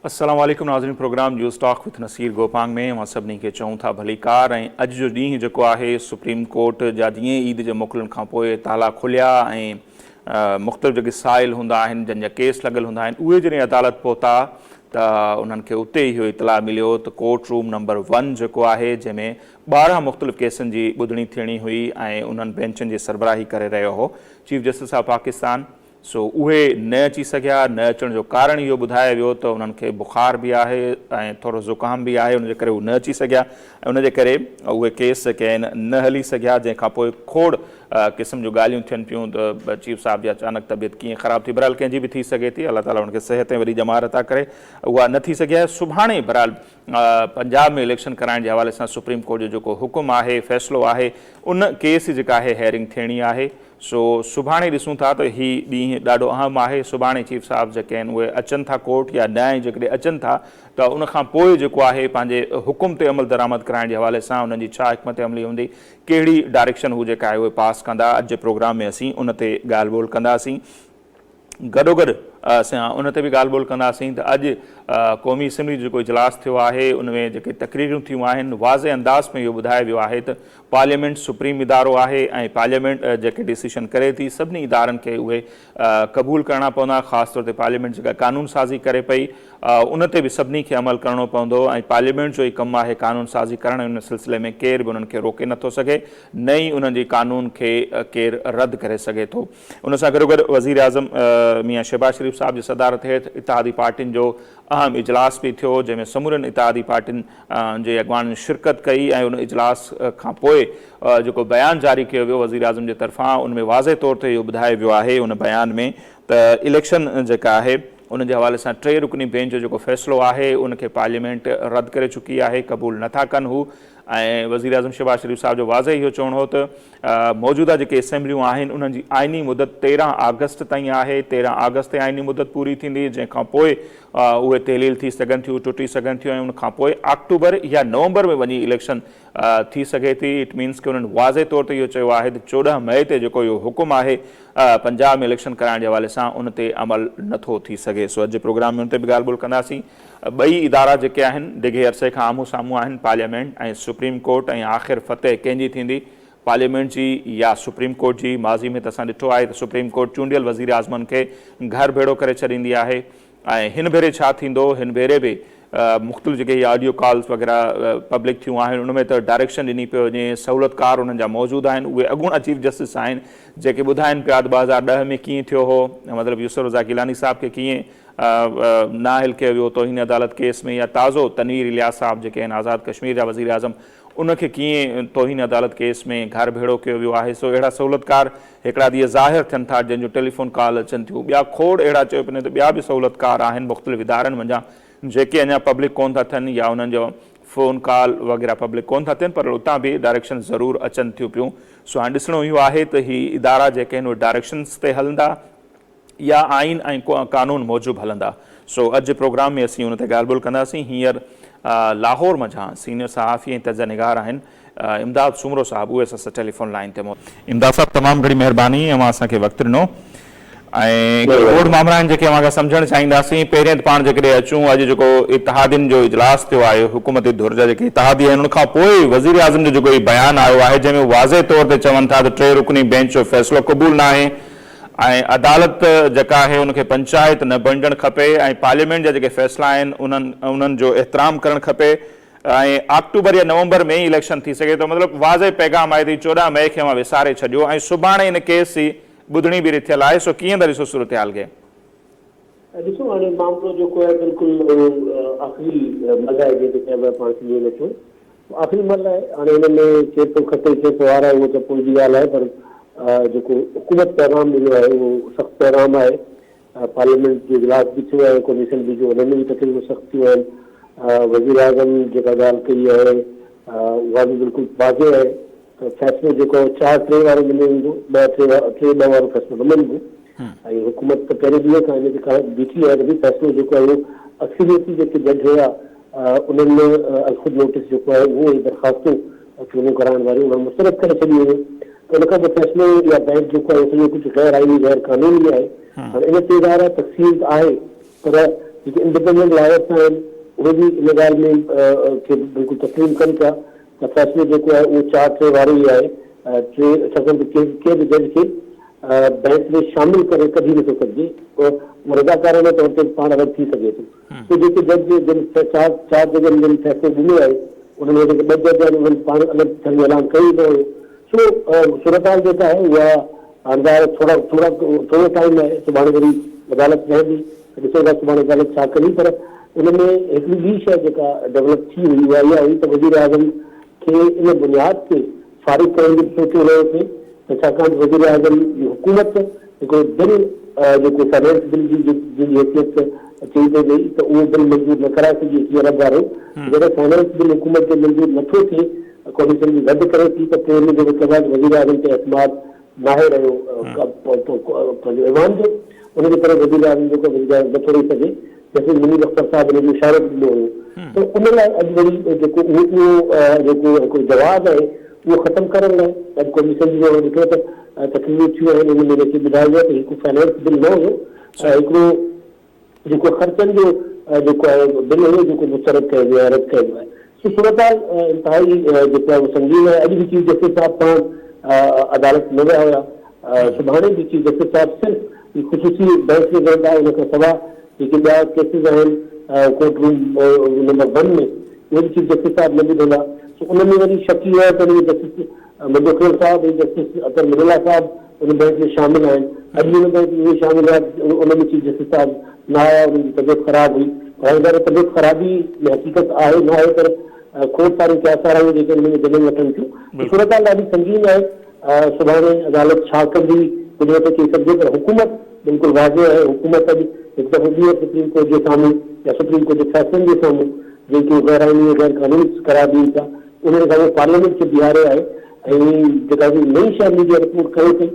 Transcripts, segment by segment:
السلام عليڪم ناظرين programme news talk with Naseer Gopang ۾ اوهان سڀني کي چئون ٿا ڀليڪار ۽ اڄ جو ڏينهن جيڪو آهي سپريم ڪورٽ جا جيئن عيد جي موڪلن کان پوء تالا کليا ۽ مختلف جيڪي سائل هوندا آهن جن جا ڪيس لڳل هوندا آهن اهي جڏهن عدالت پهتا ته انهن کي اتي اهو اطلاع مليو ته ڪورٽ روم نمبر ون جيڪو آهي جنهن ۾ 12 مختلف ڪيسن جي ٻڌڻي ٿيڻي هئي ۽ انهن بينچن جي سربراهي ڪري رهيو هو چيف جسٽس آف پاڪستان سو اهي نه اچي سگهيا، نه اچڻ جو ڪارڻ اهو ٻڌايو ويو ته انهن کي بخار به آهي ۽ ٿورو زڪام به آهي ان جي ڪري هو نه اچي سگهيا ۽ ان جي ڪري اهي ڪيس جيڪي آهن نه هلي سگهيا جنهن کان پوء کوڙ قسم جون ڳالهيون ٿين پيون ته چيف صاحب جي اچانڪ طبيعت ڪيئن خراب ٿي بهرحال ڪنهن جي به ٿي سگهي ٿي الله تعالي ان کي صحت ۽ وڏي ڄمار عطا ڪري اها نه ٿي سگهي آهي سڀاڻي بهرحال پنجاب ۾ اليڪشن ڪرائڻ جي حوالي سان سپريم ڪورٽ جو جيڪو حڪم آهي فيصلو آهي ان ڪيس جي جيڪا آهي هيئرنگ ٿيڻي آهي سو سڀاڻي ڏسون ٿا ته هي ڏينهن ڏاڍو اهم آهي، سڀاڻي چيف صاحب جيڪي آهن اهي اچن ٿا ڪورٽ يا نه ۽ جيڪڏهن اچن ٿا ته ان کان پوء جيڪو آهي پنهنجي حڪم تي عمل درآمد ڪرائڻ جي حوالي سان انهن جي ڇا حڪمت عملي هوندي، ڪهڙي ڊائريڪشن هو جيڪا آهي اهي پاس ڪندا، اڄ جي پروگرام ۾ اسين ان تي ڳالهه ٻولهه ڪنداسين. گڏوگڏ اسين ان تي به ڳالهه ٻولهه ڪنداسين ته اڄ قومي اسيمبلي جو جيڪو اجلاس ٿيو آهي ان ۾ جيڪي تقريرون ٿيون آهن واضح انداز ۾ اهو ٻڌايو ويو آهي ته پارليامينٽ سپريم ادارو آهي ۽ پارليامينٽ جيڪي ڊسيشن ڪري ٿي سڀني ادارن کي اهي قبول ڪرڻا پوندا خاص طور تي پارليامينٽ جيڪا قانون سازي ڪري پئي ان تي به سڀني کي عمل ڪرڻو پوندو ۽ پارليامينٽ جو ئي ڪم آهي قانون سازي ڪرڻ ان سلسلي ۾ ڪير به انهن کي روڪي نٿو سگهي نه ئي انهن جي قانون کي ڪير رد ڪري سگهي ٿو. ان سان گڏوگڏ وزيراعظم ميان شهباز شريف صاحب جي صدارت هيٺ اتحادي پارٽين جو اهم اجلاس به ٿيو جنهن ۾ سمورين اتحادي پارٽين جي اڳواڻن شرڪت ڪئي ۽ ان اجلاس کان پوء جيڪو بيان جاري ڪيو ويو وزيراعظم جي طرفان ان ۾ واضح طور تي اهو ٻڌايو ويو آهي ان بيان ۾ ته اليڪشن جيڪا آهي ان جي حوالي سان ٽي رڪني بينچ جو جيڪو فيصلو آهي ان کي پارليامينٽ رد ڪري چڪي آهي قبول نٿا ڪن هو ۽ وزيراعظم شهباز شريف صاحب جو واضح اهو چوڻ هو ته موجوده جيڪي اسيمبليون آهن انهن جي آئيني مدت 13 آگسٽ تائين آهي، 13 آگسٽ تي آئيني مدت پوري ٿيندي جنهن کان پوء اهي تحليل ٿي سگهن ٿيون ٽٽي سگهن ٿيون ۽ ان کان پوء آڪٽوبر يا نومبر ۾ وڃي اليڪشن ٿي سگهي ٿي. It means ڪي انهن واضح طور تي اهو چيو آهي ته 14 مئي تي جيڪو اهو حڪم آهي پنجاب ۾ اليڪشن ڪرائڻ جي حوالي سان ان تي عمل نٿو ٿي سگهي. سو اڄ جي پروگرام ۾ ان تي به ڳالهه ٻولهه ڪنداسين. ٻئي ادارا جيڪي آهن ڊگهي عرصي کان آمهون سامهون آهن پارليامينٽ ۽ سپريم ڪورٽ ۽ آخر فتح ڪنهن جي ٿيندي پارليامينٽ جي يا سپريم ڪورٽ جي ماضي ۾ ته اسان ڏٺو آهي ته سپريم ڪورٽ چونڊيل وزيراعظمن کي گهر ڀيڙو ڪري ڇڏيندي آهي ۽ هن ڀيري ڇا ٿيندو هن ڀيري به مختلف جيڪي هي آڊيو ڪالز وغيره پبلڪ ٿيون آهن ان ۾ ته ڊائريڪشن ڏني پيو وڃي سهولتڪار انهن جا موجود آهن اهي اڳوڻا چيف جسٽس آهن جيڪي ٻڌائن پيا ته 2010 ۾ ڪيئن ٿيو هو مطلب يوسف رضا گيلاني صاحب کي ڪيئن نااهل ڪيو ويو توهين عدالت ڪيس ۾ يا تازو تنوير الياس صاحب جيڪي آهن آزاد ڪشمير جا وزيراعظم ان کي ڪيئن توهين عدالت ڪيس ۾ گهر ڀيڙو ڪيو ويو آهي سو اهڙا سهولتڪار هڪڙا ته اهي ظاهر ٿين ٿا جن جو ٽيليفون ڪال اچن ٿيون ٻيا کوڙ اهڙا چيو پيو وڃي ته ٻيا به سهولتڪار آهن مختلف ادارن منجهان جيڪي اڃا پبلڪ ڪون ٿا ٿين يا انهن جو فون ڪال وغيره پبلڪ ڪون ٿا ٿين پر اتان به ڊائريڪشن ضرور اچن ٿيون پيون سو هاڻي ڏسڻو اهو آهي ته هي ادارا جيڪي آهن اهي ڊائريڪشنز تي هلندا يا آئين ۽ قانون موجب هلندا. سو اڄ جي پروگرام ۾ اسين ان تي ڳالهه ٻولهه ڪنداسين. هينئر لاهور منجهان سينيئر صحافي ۽ تجزيه نگار آهن امداد سومرو صاحب اهي اسان سان ٽيليفون لائين تي موجود. امداد صاحب تمام گهڻي مهرباني اوهان اسان کي وقت ڏنو ۽ کوڙ مامرا آهن جيڪي اوهان کان سمجهڻ چاهينداسين. پهرين ته پاڻ جيڪڏهن اچون اڄ جيڪو اتحادين جو اجلاس ٿيو آهي حڪومتي ڌر جا جيڪي اتحادي آهن ان کان پوء وزيراعظم جو جيڪو هي بيان آيو آهي جنهن ۾ واضح طور تي چون ٿا ته ٽي رڪني بينچ جو فيصلو قبول ناهي ۽ عدالت جيڪا آهي ان کي پنچائت نه بڻجڻ کپي ۽ پارليامينٽ جا جيڪي فيصلا آهن انهن انهن جو احترام ڪرڻ کپي ۽ آڪٽوبر يا نومبر ۾ ئي اليڪشن ٿي سگهي ٿو مطلب واضح پيغام آهي ته هي 14 مئي کي اوهان وساري ڇڏيو ۽ سڀاڻي ان ڪيس جي ٻڌڻي به رٿيل آهي سو ڪيئن ٿا ڏسو صورتحال کي؟ ڏسو هاڻي معاملو جيڪو آهي بلڪل اهو آخري مهل آهي جنهن کي چئبو آهي پاڻ سنڌيء ۾ چئون آخري مهل آهي هاڻي هن ۾ ڪير ٿو کٽي ڪير ٿو هارائي اهو ته پوء جي ڳالهه آهي پر جيڪو حڪومت پيغام ڏنو آهي اهو سخت پيغام آهي پارليامينٽ جو اجلاس به ٿيو آهي قومي اسيمبلي جو ان ۾ به تقريرون سخت ٿيون آهن وزيراعظم جيڪا ڳالهه ڪئي آهي اها به بلڪل واضح آهي ته فيصلو جيڪو آهي چار ٽي وارو مڃيو ويندو، ٻه ٽي ٽي ٻه وارو فيصلو نه مڃبو ۽ حڪومت ته پهرين ڏينهن کان ان تي بيٺي آهي ته ڀئي فيصلو جيڪو آهي اهو اڪثريتي جيڪي جج هيا انهن ازخود نوٽيس جيڪو آهي اهو ۽ درخواستون چونڊون ڪرائڻ واريون انهن مسترد ڪري ڇڏيون هيون ته ان کان پوء فيصلو يا بينچ جيڪو آهي اهو سڄو ڪجهه غير آئيني غير قانوني آهي هاڻي ان تي ظاهر آهي تقسيم ته آهي پر جيڪي انڊيپينڊنٽ لائرس آهن اهي به ان ڳالهه ۾ کي بلڪل تسليم ڪن پيا ته فيصلو جيڪو آهي اهو 4-3 وارو ئي آهي، ٽي ڇاڪاڻ ته ڪنهن به جج کي بئنچ ۾ شامل ڪري ڪڍي نٿو سگهجي، اهو رضاڪاراڻي طور تي پاڻ الڳ ٿي سگهي ٿو. سو جيڪي جج جن چار ججن جن فيصلو ڏنو آهي انهن ۾ جيڪي ٻه جج آهن انهن پاڻ الڳ ٿيڻ جو اعلان ڪيو ئي نه هيو. سو صورتحال جيڪا آهي اها هاڻي ظاهر آهي ٿورا ٿورا ٿورو ٽائيم آهي سڀاڻي وري عدالت ويهندي ته ڏسون ٿا سڀاڻي عدالت ڇا ڪندي پر ان ۾ هڪڙي ٻي شيء جيڪا ڊولپ ٿي هئي اها اها هئي ته وزيراعظم کي ان بنياد تي فارغ ڪرڻ جو به سوچيو ويو ٿي ته ڇاڪاڻ ته وزيراعظم جي حڪومت هڪڙو بل جيڪو فنانس بل جي جنهن جي حيثيت چئي پئي وئي ته اهو بل منظور نه ڪرائي سگهي 21 ارب وارو جڏهن فنانس بل حڪومت جو منظور نٿو ٿئي قومي اسيمبلي رد ڪري ٿي ته پوء ان جو مطلب آهي ته وزيراعظم تي اعتماد ناهي رهيو پنهنجو ايوان جو ان جي ڪري وزيراعظم جيڪو وزيراعظم نٿو رهي سگهي جسٽس منيب اختر صاحب ان جو اشارو به ڏنو هيو ته ان لاء اڄ وري جيڪو اهو جيڪو هڪڙو جواز آهي اهو ختم ڪرڻ لاء اڄ قومي اسيمبلي ۾ اوهان ڏٺو ته تقريرون ٿيون آهن ان ۾ ان کي ٻڌايو ويو آهي ته هي ڪو فنانس بل نه هيو هڪڙو جيڪو خرچن جو جيڪو آهي بل هيو جيڪو مسترد ڪيو ويو آهي رد ڪيو ويو آهي سو صورتحال انتهائي جيڪو آهي اهو سنگين آهي اڄ به چيف جسٽس صاحب پاڻ عدالت نه ويا هيا سڀاڻي به چيف جسٽس صاحب صرف هي خصوصي بينچ ۾ ويهندا ان کان سوا جيڪي ٻيا ڪيسز آهن ڪورٽ روم نمبر ون ۾ اهي به چيف جسٽس صاحب نه ٻڌندا سو ان ۾ وري شڪ اهو آهي ته ان ۾ جسٽس مندوخيل صاحب ۽ جسٽس اطهر من الله صاحب ان بينچ ۾ شامل آهن. اڄ به ان بينچ ۾ اهي شامل هيا، ان ۾ چيف جسٽس صاحب نه آيا، انهن جي طبيعت خراب هئي. پر هاڻي ظاهر آهي طبيعت خرابي ۾ حقيقت آهي نه آهي پر کوڙ ساريون قياس آرائيون جيڪي ان ۾ جنم وٺن ٿيون. ته صورتحال ڏاڍي سنگين آهي. سڀاڻي عدالت ڇا ڪندي ڪجهه نٿو چئي سگهجي پر حڪومت بلڪل واضح آهي. حڪومت اڄ هڪ دفعو ٻيهر سپريم ڪورٽ جي سامهون يا سپريم ڪورٽ جي فيصلن جي سامهون جنهن کي هو غير آئيني ۽ غير قانوني قرار ڏين پيا انهن کان اهو پارليامينٽ کي بيهاريو آهي ۽ جيڪا هڪڙي نئين شيء ميڊيا رپورٽ ڪري پئي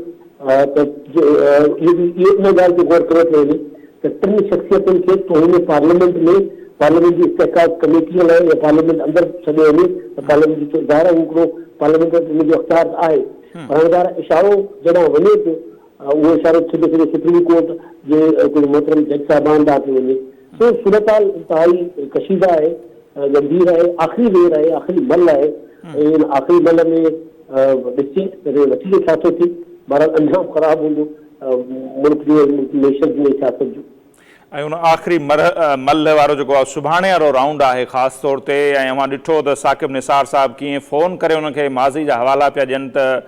ته اهو به اهو ان ڳالهه تي غور ڪيو پيو وڃي ته ٽن شخصيتن کي توهين پارليامينٽ ۾ پارليامينٽ جي استحقاق ڪميٽيء لاء يا پارليامينٽ اندر سڏيو وڃي ته پارليامينٽ جي ظاهر آهي اهو هڪڙو پارليامينٽ وٽ ان جو اختيار ته آهي پر هاڻي ظاهر آهي اشارو جڏهن وڃي پيو اهو اشارو سڌو سڌو سپريم ڪورٽ جي ڪجهه محترم جج صاحبان ڏانهن پيو وڃي. سو صورتحال انتهائي ڪشيده آهي، ڳنڀير آهي، آخري وير آهي، آخري مل آهي ۽ ان آخري مل ۾ ڏسجي ته ان جو نتيجو ڇا ٿو ٿئي. بهرحال انجام خراب هوندو ملڪ جو ۽ ملڪي معيشت جو ۽ سياست جو. ۽ ان آخري ملهه وارو جيڪو سڀاڻي وارو رائونڊ آهي خاص طور تي ۽ اوهان ڏٺو ته ثاقب نثار صاحب ڪيئن فون ڪري انهن کي ماضي جا حوالا پيا ڏين ته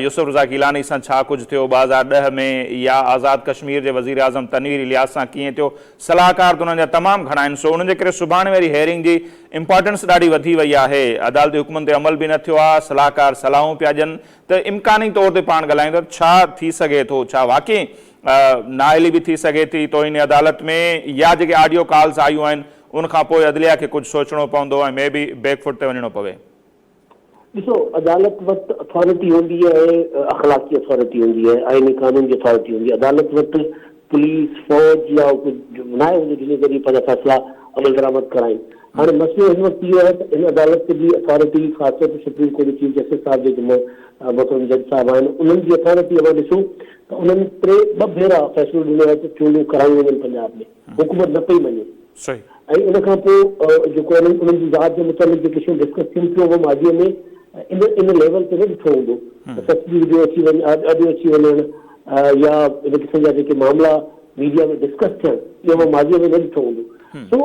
يوسف رضا گيلاني سان ڇا ڪجهه ٿيو 2010 ۾ يا آزاد ڪشمير جي وزيراعظم تنوير الياس سان ڪيئن ٿيو صلاحڪار ته انهن جا تمام گهڻا آهن سو انهن جي ڪري سڀاڻي واري هيئرنگ جي امپارٽنس ڏاڍي وڌي وئي آهي عدالتي حڪمن تي عمل به نه ٿيو آهي صلاحڪار صلاحون پيا ڏين ته امڪاني طور تي پاڻ ڳالهايون ٿا ته ڇا ٿي سگهي ٿو ڇا واقعي نااهلي به ٿي سگهي ٿي توهين عدالت ۾ يا جيڪي آڊيو ڪالز آيون آهن ان کان پوء عدليه کي ڪجهه سوچڻو پوندو ۽ مي بي بيڪ فوٽ تي وڃڻو پوي. ڏسو عدالت وٽ اٿارٽي هوندي آهي، اخلاقي اٿارٽي هوندي آهي، آئيني قانون جي اٿارٽي هوندي آهي، عدالت وٽ پوليس، فوج يا ڪجهه ناهي هوندو جنهن جي ذريعي پنهنجا فيصلا عملدرآمد ڪرائين. هاڻي مسئلو هن وقت اهو آهي ته ان عدالت جي اٿارٽي خاص طور تي سپريم ڪورٽ جي چيف جسٽس صاحب جيڪي محترم جج صاحب آهن انهن جي اٿارٽي اوهان ڏسو ته انهن ٽي ٻه ڀيرا فيصلو ڏنو آهي ته چونڊون ڪرايون وڃن پنجاب ۾ حڪومت نه پئي مڃي. ۽ ان کان پوء جيڪو انهن انهن جي ذات جي متعلق جيڪي شيون ڊسڪس ٿين پيون اهو ماضيء ۾ ان ان ليول تي نه ڏٺو هوندو ته سچ جي وڊيو اچي وڃ آڊيو اچي وڃڻ يا ان قسم جا جيڪي معاملا ميڊيا ۾ ڊسڪس ٿيڻ اهو مان ماضيء ۾ نه ڏٺو هوندو سو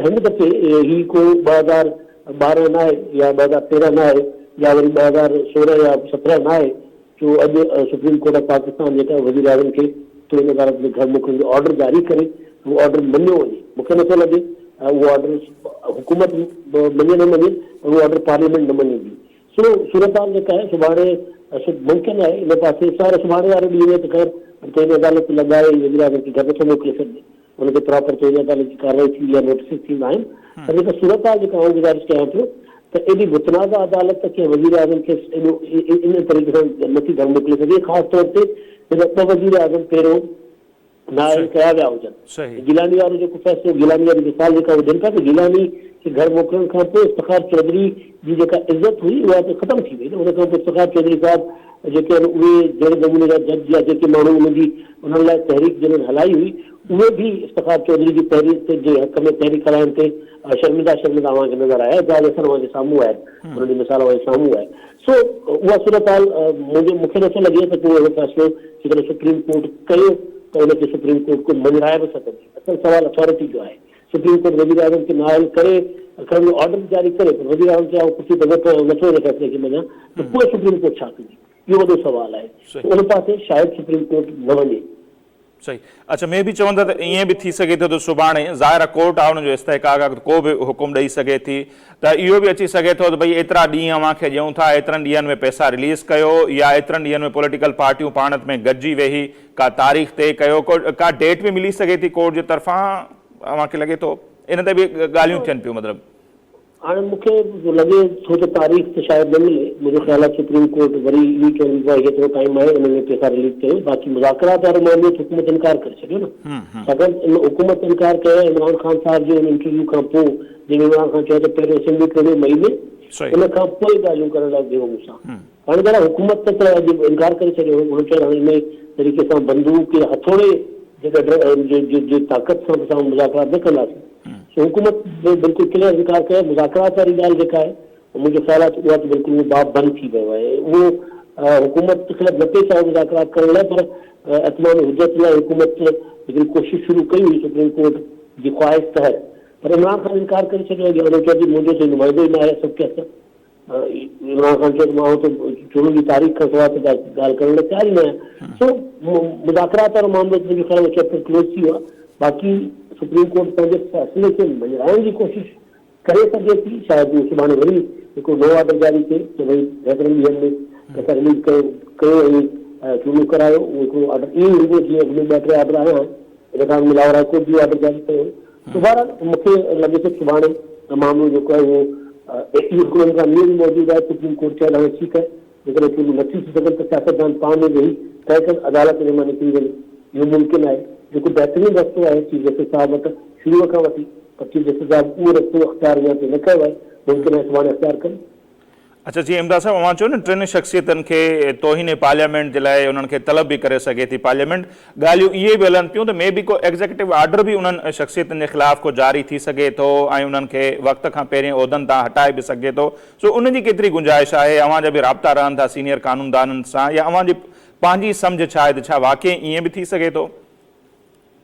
هن دفعي هي ڪو 2012 ناهي يا 2013 ناهي يا وري 2016 يا 17 ناهي جو اڄ سپريم ڪورٽ آف پاڪستان جيڪا وزيراعظم کي توهين عدالت ۾ گهر موڪلڻ جو آرڊر جاري ڪري ته اهو آرڊر مڃيو وڃي مون کي نٿو لڳي اهو آرڊر حڪومت مڃي نه مڃي پر اهو آرڊر پارليامينٽ نه مڃيندي سو صورتحال جيڪا آهي سڀاڻي ممڪن آهي ان پاسي سارو سڀاڻي واري ڏينهن ۾ ته خير توهين عدالت لڳائي وزيراعظم کي گهر نٿو موڪلي سگهجي ان تي پراپر توهين عدالت جي ڪارروائي ٿيندي يا نوٽيسز ٿيندا آهن پر جيڪا صورتحال جيڪا آئون گذارش ڪيان پيو ته ايڏي متنازع عدالت ڪنهن وزيراعظم کي ايڏو ان طريقي سان نٿي گهر موڪلي سگهي خاص طور تي جڏهن ٻه وزيراعظم پهريون نااهل ڪيا ويا هجن. گيلاني وارو جيڪو فيصلو گيلاني واري مثال جيڪا هو ڏين پيا ته گيلاني کي گهر موڪلڻ کان پوء افتخار چوڌري جي جيڪا عزت هئي اها ته ختم ٿي وئي نه ان کان پوء افتخار چوڌري صاحب جيڪي آهن اهي جهڙي نموني جا جج يا جيڪي ماڻهو انهن جي انهن لاء تحريڪ جنهن هلائي هئي اهي به افتخار چوڌري جي تحريڪ جي حق ۾ تحريڪ هلائڻ تي شرمنده شرمنده اوهان کي نظر آيا. اعجاز احسن اوهان جي سامهون آهي، انهن جو مثال اوهان جي سامهون آهي. سو اها صورتحال منهنجو مون کي نٿو لڳي ته ڪو اهڙو فيصلو جيڪڏهن سپريم ڪورٽ ڪيو ته ان کي سپريم ڪورٽ ڪو مڃرائي به سگهندي. اصل سوال اٿارٽي جو آهي. سپريم ڪورٽ وزيراعظم کي نااهل ڪري کڻڻ جو آرڊر به جاري ڪري پر وزيراعظم چئي آئون ڪرسي تي ويٺو آهيان نٿو ان فيصلي کي مڃان ته پوء سپريم ڪورٽ ڇا ڪندي؟ اهو وڏو سوال آهي. سو ان پاسي شايد سپريم ڪورٽ نه وڃي. صحيح اڇا مي بي چوندا ته ائين به ٿي سگهي ٿو ته سڀاڻي ظاهر آهي ڪورٽ آهي ان جو استحقاق آهي ته ڪو به حڪم ڏئي سگهي ٿي ته اهو به اچي سگهي ٿو ته ڀئي ايترا ڏينهن اوهان کي ڏيون ٿا ايترن ڏينهن ۾ پئسا رليز ڪيو يا ايترن ڏينهن ۾ پوليٽيڪل پارٽيون پاڻ ۾ گڏجي ويهي ڪا تاريخ طئي ڪيو ڪا ڊيٽ به ملي سگهي ٿي ڪورٽ جي طرفان اوهان کي لڳي ٿو ان تي به ڳالهيون ٿين پيون مطلب. هاڻي مون کي لڳي ٿو ته تاريخ ته شايد نه ملي، منهنجو خيال آهي سپريم ڪورٽ وري اهو ئي چوندي ته هيترو ٽائيم آهي ان ۾ پئسا رليز ڪيو، باقي مذاڪرات وارو معاملو ته حڪومت انڪار ڪري ڇڏيو نه، ڇاڪاڻ ته ان حڪومت انڪار ڪيو ۽ عمران خان صاحب جي ان انٽرويو کان پوء جنهن ۾ عمران خان چيو ته پهريون اسيمبلي ٽوڙيو مئي ۾ ان کان پوء ڳالهيون ڪرڻ لاء ويهو مون سان، هاڻي ذرا حڪومت ته اڄ انڪار ڪري ڇڏيو هو، هن چيو ته هاڻي انهي طريقي سان بندوق يا هٿوڙي جيڪا جي طاقت سان اسان مذاڪرات نه ڪنداسين. سو حڪومت به بلڪل ڪليئر انڪار ڪيو. مذاڪرات واري ڳالهه جيڪا آهي منهنجو خيال آهي ته اها ته بلڪل اهو باب بند ٿي ويو آهي. اهو حڪومت ته خير نه پئي چاهي مذاڪرات ڪرڻ لاء پر اتمام حجت لاء حڪومت هڪڙي ڪوشش شروع ڪئي هئي سپريم ڪورٽ جي خواهش تحت پر عمران خان انڪار ڪري ڇڏيو آهي. هن چيو ته منهنجو ته نمائندو ئي نه آهي سڀ ڪنهن سان. عمران خان چيو ته مان ته چونڊن جي تاريخ کان سواء ته ڳالهه ڪرڻ لاء تيار ئي نه آهيان. سو مذاڪرات وارو معاملو ته منهنجي خيال ۾ چيپٽر ڪلوز ٿي ويو آهي. باقي سپريم ڪورٽ پنهنجي فيصلي کي مڃرائڻ جي ڪوشش ڪري سگهي ٿي، شايد اهو سڀاڻي وري هڪڙو نئون آرڊر جاري ٿئي ته ڀئي هيترن ڏينهن ۾ پئسا رليز ڪيو ڪيو ۽ چونڊون ڪرايو، اهو هڪڙو آرڊر ائين ئي هوندو جيئن اڳ ۾ ٻه ٽي آرڊر آيا آهن. ان کان اڳ ۾ لاهور هاء ڪورٽ به اهو آرڊر جاري ڪيو هو. سو بهرحال مون کي لڳي ٿو سڀاڻي معاملو جيڪو آهي اهو اهو هڪڙو امڪان اهو به موجود آهي سپريم ڪورٽ چيو ته هاڻي ٺيڪ آهي جيڪڏهن چونڊون نه ٿيون ٿي سگهن ته سياستدان پاڻ ۾ ويهي طئي ڪن عدالت ان مان نڪري وڃي اهو ممڪن آهي جيڪو بهترين رستو آهي چيف جسٽس صاحب وٽ شروع کان وٺي پر چيف جسٽس صاحب اهو رستو اختيار اڃا تائين نه ڪيو آهي ممڪن آهي سڀاڻي اختيار ڪن. اڇا جي امداد صاحب اوهان چيو نه ٽن شخصيتن کي توهين پارليامينٽ جي لاء انهن کي طلب به ڪري سگهي ٿي پارليامينٽ ڳالهيون اهي به هلن پيون ته مي بي ڪو ايگزيڪٽو آرڊر به انهن شخصيتن جي خلاف ڪو جاري ٿي سگهي ٿو ۽ انهن کي وقت کان پهرين عهدن تان هٽائي به سگهجي ٿو سو ان جي ڪيتري گنجائش آهي اوهان جا به رابطا رهن ٿا سينيئر قانوندانن سان يا اوهان جي پنهنجي سمجهه ڇا آهي ته ڇا واقعي ائين به ٿي سگهي ٿو؟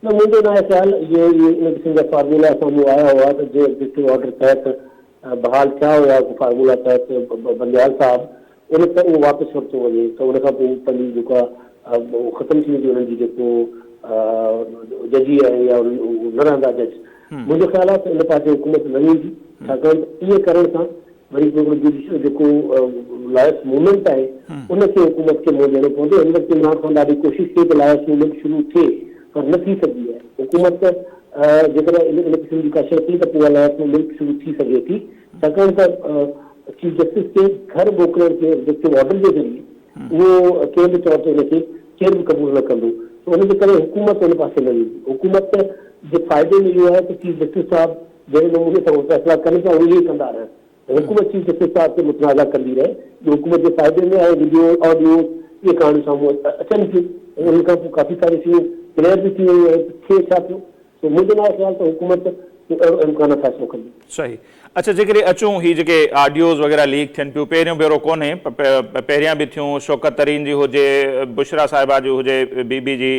نه منهنجو ناهي خيال اهي اهي ان قسم جا فارمولا سامهون آيا هئا ته جنهن ايگزيڪٽو آرڊر تحت بحال ٿيا هيا ڪو فارمولا تحت بنديال صاحب ان ته اهو واپس ورتو وڃي ته ان کان پوء پنهنجي جيڪو آهي اهو ختم ٿي ويندي انهن جي جيڪو ججي آهي يا نه رهندا جج منهنجو خيال آهي ته ان پاسي حڪومت نه ويندي ڇاڪاڻ ته ائين ڪرڻ سان وري پوء هڪڙو جوڊيشل جيڪو لائرس موومينٽ آهي ان کي حڪومت کي منهن ڏيڻو پوندو. هن وقت عمران خان ڏاڍي ڪوشش ڪئي ته لائرس موومينٽ شروع ٿئي پر نه ٿي سگهي آهي. حڪومت جيڪڏهن ان قسم جي ڪا شيء ڪئي ته پوء اها لائرس موومينٽ شروع ٿي سگهي ٿي ڇاڪاڻ ته چيف جسٽس کي گهر موڪلڻ کي ايگزيڪٽو آرڊر جي ذريعي اهو ڪنهن به طور تي ان کي ڪير به قبول نه ڪندو ته ان جي ڪري حڪومت ان پاسي نه ويندي. حڪومت جي فائدي ۾ اهو آهي ته چيف جسٽس صاحب جهڙي نموني سان هو فيصلا ڪن پيا اهي ئي ڪندا رهن ۽ حڪومت چيف جسٽس صاحب کي متنازع ڪندي رهي اهو حڪومت جي فائدي ۾ آهي. وڊيو آڊيو اهي ڪهاڻيون سامهون اچن ٿيون ۽ انهن کان پوء ڪافي ساريون شيون ڪليئر به ٿي ويون آهن ته ٿئي ڇا پيو. سو منهنجو ناهي خيال ته حڪومت ڪو اهڙو امڪانه فيصلو ڪندي. صحيح اڇا جيڪڏهن اچون هي جيڪي آڊيوز وغيره ليڪ ٿين پيون پهريون ڀيرو ڪونهي پهريان به ٿيون شوڪت ترين جي هجي بشريٰ صاحبه جي هجي بي بي جي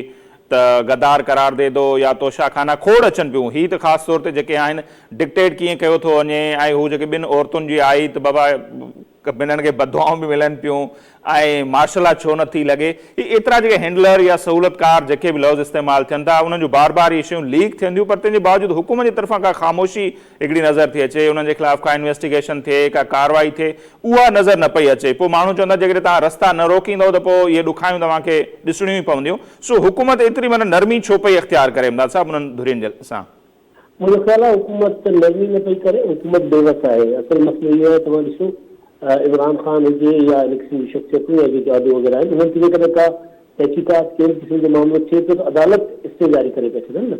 ته غدار قرار the دو يا توشا خانا کوڙ اچن پيون هي ته خاص طور تي جيڪي آهن ڊڪٽيٽ ڪيئن ڪيو ٿو وڃي ۽ هو جيڪي ٻن عورتن جي آئي ته بابا هنن کي بددعائون به ملن پيون ۽ مارشل لا ڇو نه ٿي لڳي هي ايترا جيڪي هينڊلر يا سهولتڪار جيڪي به لفظ استعمال ٿين ٿا انهن جون بار بار اهي شيون ليڪ ٿين ٿيون پر تنهن جي باوجود حڪومت جي طرفان ڪا خاموشي هڪڙي نظر ٿي اچي انهن جي خلاف ڪا انويسٽيگيشن ٿئي ڪا ڪارروائي ٿئي اها نظر نه پئي اچي پوء ماڻهو چون ٿا جيڪڏهن توهان رستا نه روڪيندؤ ته پوء اهي ڏکايون توهان کي ڏسڻيون ئي پونديون سو حڪومت ايتري معنيٰ نرمي ڇو پئي اختيار ڪري امداد صاحب انهن ڌرين جي سان. منهنجو خيال آهي حڪومت نرمي نه پئي ڪري، حڪومت بيوس آهي، اصل مسئلو اهو آهي توهان ڏسو عمران خان هجي يا ان قسم جون شخصيتون يا جيڪي آڊيو وغيره آهن انهن تي جيڪڏهن ڪا تحقيقات ڪنهن به قسم جو معاملو ٿئي پيو ته عدالت اسٽي جاري ڪري پيا ڇڏن نه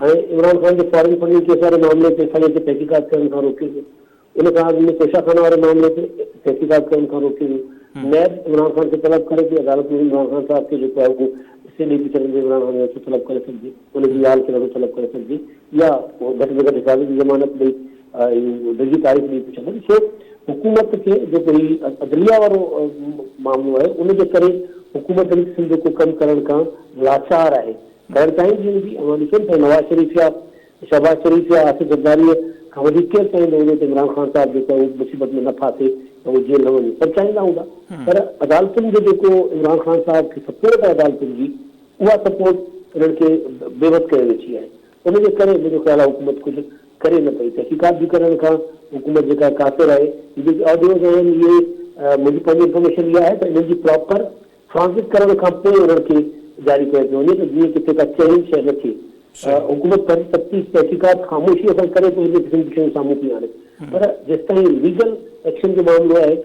هاڻي عمران خان جي فارن فنڊنگ ڪيس واري معاملي تي ايف I اي کي تحقيقات ڪرڻ کان روڪيو ويو ان کان اڳ ۾ توشا خانه واري معاملي تي تحقيقات ڪرڻ کان روڪيو ويو نيب عمران خان کي طلب ڪري پئي عدالت عمران خان صاحب کي جيڪو آهي اهو سي ڏئي ٿي ڇڏن ته عمران خان کي نٿو طلب ڪري سگهجي، ان جي ڳالهه کي نٿو طلب ڪري سگهجي يا گهٽ ۾ گهٽ حفاظتي ضمانت ڏئي ڊگهي تاريخ ڏئي ٿي ڇڏن. سو حڪومت کي جيڪو هي عدليه وارو معاملو آهي ان جي ڪري حڪومت هن قسم جو ڪو ڪم ڪرڻ کان لاچار آهي. ڪرڻ چاهيندي هوندي، اوهان ڏسو نه سائين نواز شريف يا شهباز شريف يا آصف زرداريء کان وڌيڪ ڪير چاهيندو هوندو ته عمران خان صاحب جيڪو آهي اهو مصيبت ۾ نه ڦاسي ۽ اهو جيل نه وڃي. سڀ چاهيندا هوندا پر عدالتن جو جيڪو عمران خان صاحب کي سپورٽ آهي عدالتن جي اها سپورٽ انهن کي بيوس ڪيو ويٺي آهي. ان جي ڪري منهنجو خيال آهي حڪومت ڪجهه ڪري نه پئي. تحقيقات به ڪرڻ کان حڪومت جيڪا قاصر آهي. هي جيڪي آڊيوز آهن اهي منهنجي پنهنجي انفارميشن اها آهي ته انهن جي پراپر فرانزڪ ڪرڻ کان پوء انهن کي جاري ڪيو پيو وڃي ته جيئن ڪٿي ڪا چيلنج شيء نه ٿئي. حڪومت پنهنجي تفتيش تحقيقات خاموشيء سان ڪري پوء ان قسم جون شيون سامهون پئي آڻي پر جيستائين ليگل ايڪشن جو معاملو آهي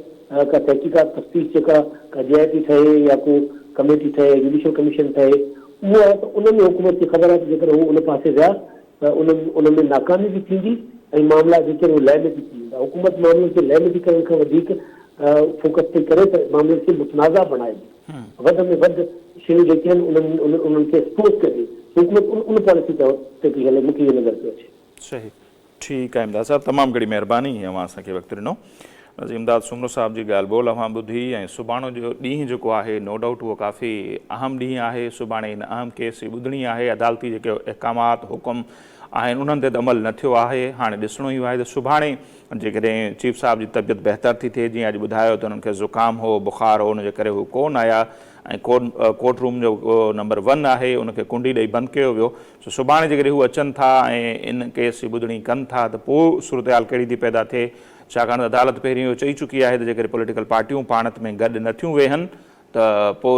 ڪا تحقيقات تفتيش جيڪا ڪا جي آء ٽي ٺهي يا ڪو ڪميٽي ٺهي جوڊيشل ڪميشن ٺهي اهو آهي ته ان ۾ حڪومت کي خبر آهي ته جيڪڏهن هو ان پاسي ويا ته ان ۾ ناڪامي به ٿيندي ۽ معاملا جيڪي آهن اهي لئه-مٽي ٿي ويندا. حڪومت معاملن کي لئه-مٽي ڪرڻ کان وڌيڪ فوڪس پئي ڪري ته معاملن کي متنازع بڻائجي، وڌ ۾ وڌ شيون جيڪي آهن انهن انهن کي ايڪسپوز ڪجي. حڪومت ان پاليسي تي پئي هلي، مون کي اهو نظر پيو اچي. صحيح. ٺيڪ آهي امداد صاحب تمام گهڻي مهرباني اوهان اسان کي وقت ڏنو. ناظرين امداد سومرو صاحب جي ڳالهه ٻولهه اوهان ٻڌي ۽ سڀاڻو جو ڏينهن جيڪو آهي نو ڊائوٽ اهو ڪافي اهم ڏينهن آهي سڀاڻي ان اهم ڪيس جي ٻڌڻي آهي عدالتي جيڪي احڪامات حڪم آهن انهن تي ته عمل نه ٿيو آهي هاڻي ڏسڻو اهو آهي ته سڀاڻي جيڪڏهن چيف صاحب جي طبيعت بهتر ٿي ٿئي جيئن اڄ ٻڌايو ته انهن کي زڪام هو بخار هو ان جي ڪري هو ڪون آيا ۽ ڪورٽ روم جو نمبر ون آهي ان کي ڪنڊي ڏئي بند ڪيو ويو سو سڀاڻي جيڪڏهن هو اچن ٿا ۽ ان ڪيس جي ٻڌڻي ڪن ٿا ته پوء صورتحال ڪهڙي ٿي پيدا ٿئي ڇاڪاڻ ته عدالت پهرين اهو چئي چڪي آهي ته جيڪڏهن پوليٽيڪل پارٽيون پاڻ ۾ گڏ نه ٿيون ويهن ته پوء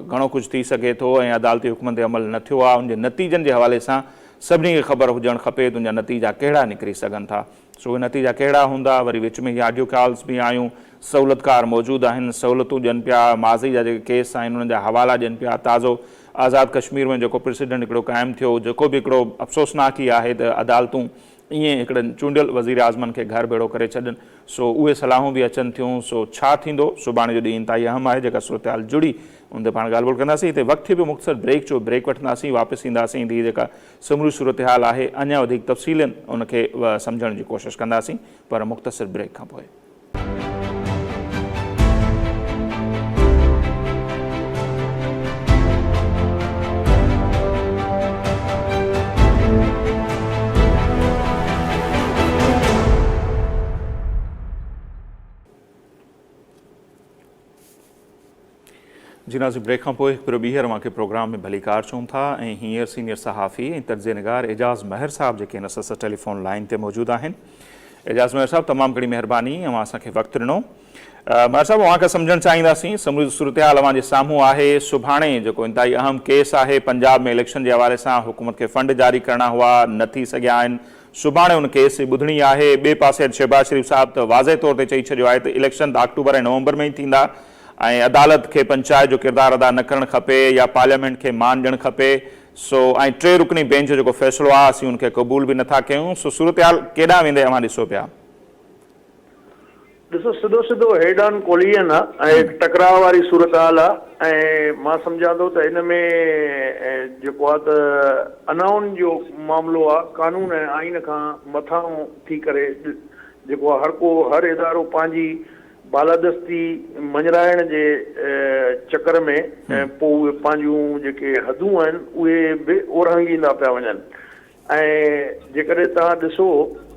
گهڻو ڪجهه ٿي سگهي ٿو ۽ عدالتي حڪمن تي عمل نه ٿيو آهي ان جي نتيجن جي حوالي سان سڀني کي خبر هجڻ کپي ته ان جا نتيجا ڪهڙا نڪري سگهن ٿا سو اهي نتيجا ڪهڙا هوندا؟ وري وچ ۾ هي آڊيو ڪالز به آيون، سهولتڪار موجود آهن، سهولتون ڏين پيا، ماضي جا جيڪي ڪيس آهن انهن جا حوالا ڏين پيا، تازو آزاد ڪشمير ۾ جيڪو پريسيڊنٽ هڪڙو قائم ٿيو جيڪو به هڪڙو افسوسناڪ ئي آهي ته عدالتون ائين هڪڙن چونڊيل وزيراعظمن کي گهر ڀيڙو ڪري ڇڏن سو اهي صلاحون به اچن ٿيون سو ڇا ٿيندو سڀاڻي جو ڏينهن انتهائي اهم آهي جيڪا صورتحال جڙي ان تي پاڻ ڳالهه ٻولهه ڪنداسين هتي وقت ٿي پيو مختصر بريڪ جو بريڪ وٺنداسين واپس اينداسين هي جيڪا سموري صورتحال آهي اڃا وڌيڪ تفصيلن ان کي سمجهڻ جي ڪوشش ڪنداسين پر مختصر بريڪ کان پوء. جي ناظرين بريڪ کان پوء هڪ ڀيرو ٻيهر اوهان کي پروگرام ۾ ڀليڪار چئون ٿا ۽ هينئر سينيئر صحافي ۽ تجزيه نگار اعجاز مهر صاحب جيڪي هن سس ٽيليفون لائين تي موجود آهن اعجاز مهر صاحب تمام گهڻي مهرباني اوهان اسان کي وقت ڏنو مهر صاحب اوهان کان سمجهڻ چاهينداسين سموري صورتحال اوهان جي سامهون آهي سڀاڻي جيڪو انتهائي اهم ڪيس آهي پنجاب ۾ اليڪشن جي حوالي سان حڪومت کي فنڊ جاري ڪرڻا هئا نه ٿي سگهيا آهن سڀاڻي ان ڪيس جي ٻڌڻي آهي ٻئي پاسي اڄ شهباز شريف صاحب ته واضح طور تي چئي ڇڏيو آهي ته اليڪشن ته آڪٽوبر ۽ نومبر ۾ ئي ٿيندا ۽ عدالت کي پنچائت جو ڪردار ادا نه ڪرڻ کپي يا پارليامينٽ کي مان ڏيڻ کپي سو ۽ ٽي رڪني بينچ جو جيڪو فيصلو آ اسين ان کي قبول به نٿا ڪيون سو صورتحال ڪيڏانهن ويندي اوهان ڏسو پيا. ڏسو سڌو سڌو هيڊ آن ڪوليزن آ ۽ هڪ ٽڪراء واري صورتحال آ ۽ مان سمجهان ٿو ته ان ۾ جيڪو آ ته انائن جو معاملو آ قانون ۽ آئين کان مٿانهون ٿي ڪري جيڪو آ هر ڪو هر ادارو پنهنجي بالادستي مڃرائڻ جي چڪر ۾ پوء اهي پنهنجون جيڪي حدون آهن اهي به اورانگهيندا پيا وڃن ۽ جيڪڏهن توهان ڏسو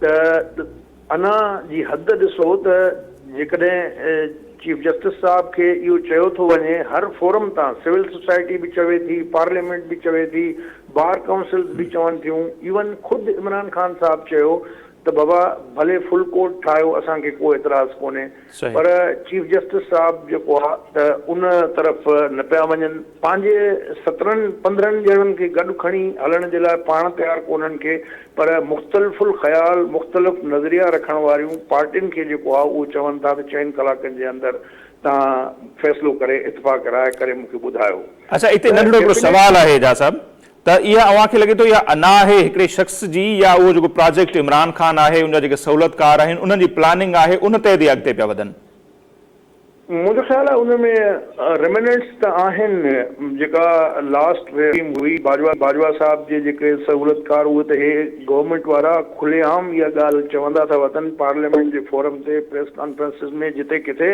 ته انا جي حد ڏسو ته جيڪڏهن چيف جسٽس صاحب کي اهو چيو ٿو وڃي هر فورم تان سول سوسائٽي به چوي ٿي پارليامينٽ به چوي ٿي بار ڪائونسلز به چون ٿيون ايون خود عمران خان صاحب چيو ته بابا ڀلي فل ڪورٽ ٺاهيو اسان کي ڪو اعتراض ڪونهي پر چيف جسٽس صاحب جيڪو آ ته ان طرف نه پيا وڃن پنهنجي سترهن پندرهن ڄڻن کي گڏ کڻي هلڻ جي لاء پاڻ تيار ڪونهن کي پر مختلف الخيال مختلف نظريا رکڻ واريون پارٽين کي جيڪو آ اهو چون ٿا ته چئن ڪلاڪن جي اندر توهان فيصلو ڪري اتفاق راء ڪري مون کي ٻڌايو اڇا اتي ته ننڍڙو هڪڙو سوال ڊيفينيٽلي آهي اعجاز صاحب ته اها اوهان کي لڳي ٿو اها انا آهي هڪڙي شخص جي يا اهو جيڪو پراجيڪٽ عمران خان آهي ان جا جيڪي سهولتڪار آهن انهن جي پلاننگ آهي ان تحت ئي اڳتي پيا وڌن. منهنجو خيال آهي ان ۾ ريمننٽس ته آهن جيڪا لاسٽ ٽيم هئي باجوا باجوا صاحب جي جيڪي سهولتڪار اهي ته هي گورنمينٽ وارا کلي عام اها ڳالهه چوندا ٿا وتن پارليامينٽ جي فورم تي پريس ڪانفرنسز ۾ جتي ڪٿي